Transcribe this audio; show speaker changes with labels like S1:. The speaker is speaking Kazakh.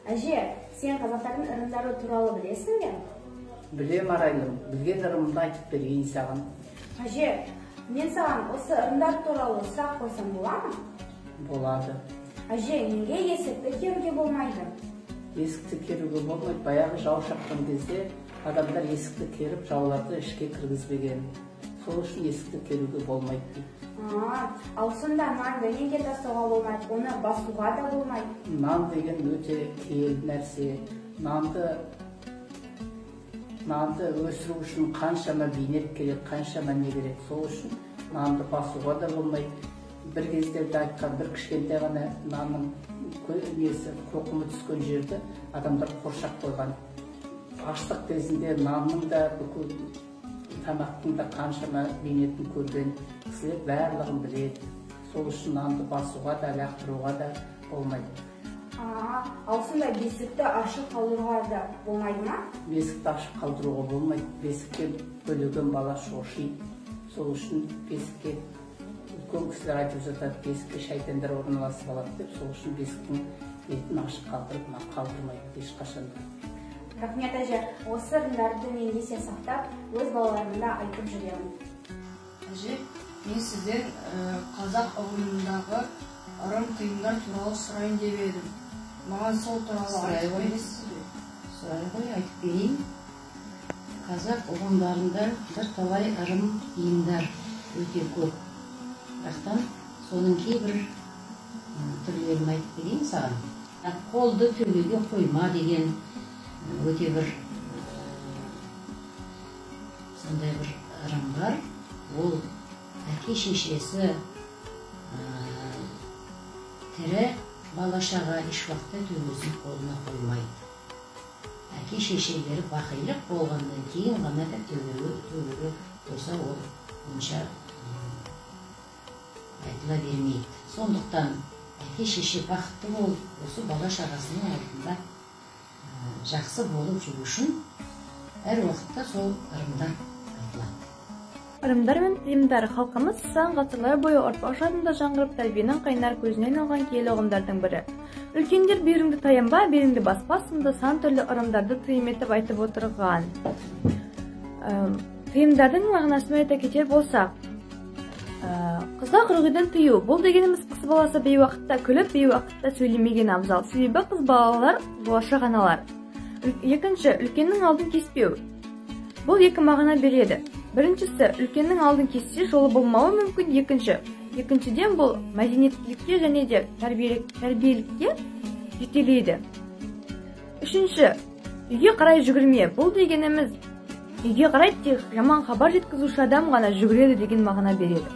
S1: Әже, сен қазақтардың ырымдары туралы білесің бе?
S2: Білем, Арайлым, білген ырымымды айтып берейін саған.
S1: Әже, мен саған осы ырымдар туралы сұрақ қойсам бола ма?
S2: Болады.
S1: Әже, неге есікті керуге болмайды?
S2: Есікті керуге болмайды. Баяғы жау шапқан кезде адамдар есікті керіп, жауларды ішке кіргізбеген. Сол үшін есікті керуге болмайды дейді.
S1: Ал сонда нанды неге тастауға болмайды, оны басуға да болмайды?
S2: Нан деген өте киелі нәрсе. Нанды өсіру үшін қаншама бейнет керек, қаншама не керек. Сол үшін нанды басуға да болмайды. Бір кездерде айтқан бір кішкентай ғана нанның несі қоқымы түскен жерді адамдар қоршап қойған. Аштық кезінде нанның да, бүкіл тамақтың да қаншама бейнетін көрген кісілер барлығын біледі. Сол үшін нанды басуға да, лақтыруға да болмайды.
S1: Ал сонда бесікті ашық қалдыруға да болмайды ма?
S2: Бесікті ашық қалдыруға болмайды. Бесікке бөлеген бала шошиды. Сол үшін бесікке үлкен кісілер айтып жатады, бесікке шайтандар орналасып алады деп. Сол үшін бесіктің бетін ашық қалдырып, қалдырмайды ешқашан да.
S1: Рахмет, әже, осы ырымдарды мен есте сақтап, өз балаларыма да айтып жүремін.
S3: Әже, мен сізден қазақ ұғымындағы ырым тыйымдар туралы сұрайын деп едім. Маған сол туралы айтып бересіз бе?
S4: Сұрай ғой, айтып берейін. Қазақ ұғымдарында бірталай ырым тыйымдар өте көп. Бірақтан соның кейбір түрлерін айтып берейін саған. Қолды төбеге қойма деген өте бір сондай бір ырым бар. Ол әке шешесі тірі бала шаға еш уақытта төбесін қолына қоймайды. Әке шешелері бақилық болғаннан кейін ғана да төбеге қойса, ол онша айтыла бермейді. Сондықтан әке шеше бақытты болып, осы бала шағасының алдында жақсы болып жүру үшін әр уақытта сол ырымдар айтылады.
S5: Ырымдар мен тыйымдар халқымыз сан ғасырлар бойы ұрпақ жадында жаңғырып, тәрбиенің қайнар көзіне айналған киелі ұғымдардың бірі. Үлкендер бүйіріңді таянба, беліңді баспа сынды сан түрлі ырымдарды тыйым етіп айтып отырған. Тыйымдардың мағынасын айта кетер болсақ, қызға қырық үйден тыю. Бұл дегеніміз қыз баласы бейуақытта күліп, бейуақытта сөйлемеген абзал. Себебі қыз балалар болашақ аналар. Екінші, үлкеннің алдын кеспеу. Бұл екі мағына береді. Біріншісі, үлкеннің алдын кессе жолы болмауы мүмкін. Екіншіден, бұл мәдениеттілікке және де тәрбиелікке жетелейді. Үшінші, үйге қарай жүгірме. Бұл дегеніміз үйге қарай тек жаман хабар жеткізуші адам ғана жүгіреді деген мағына береді.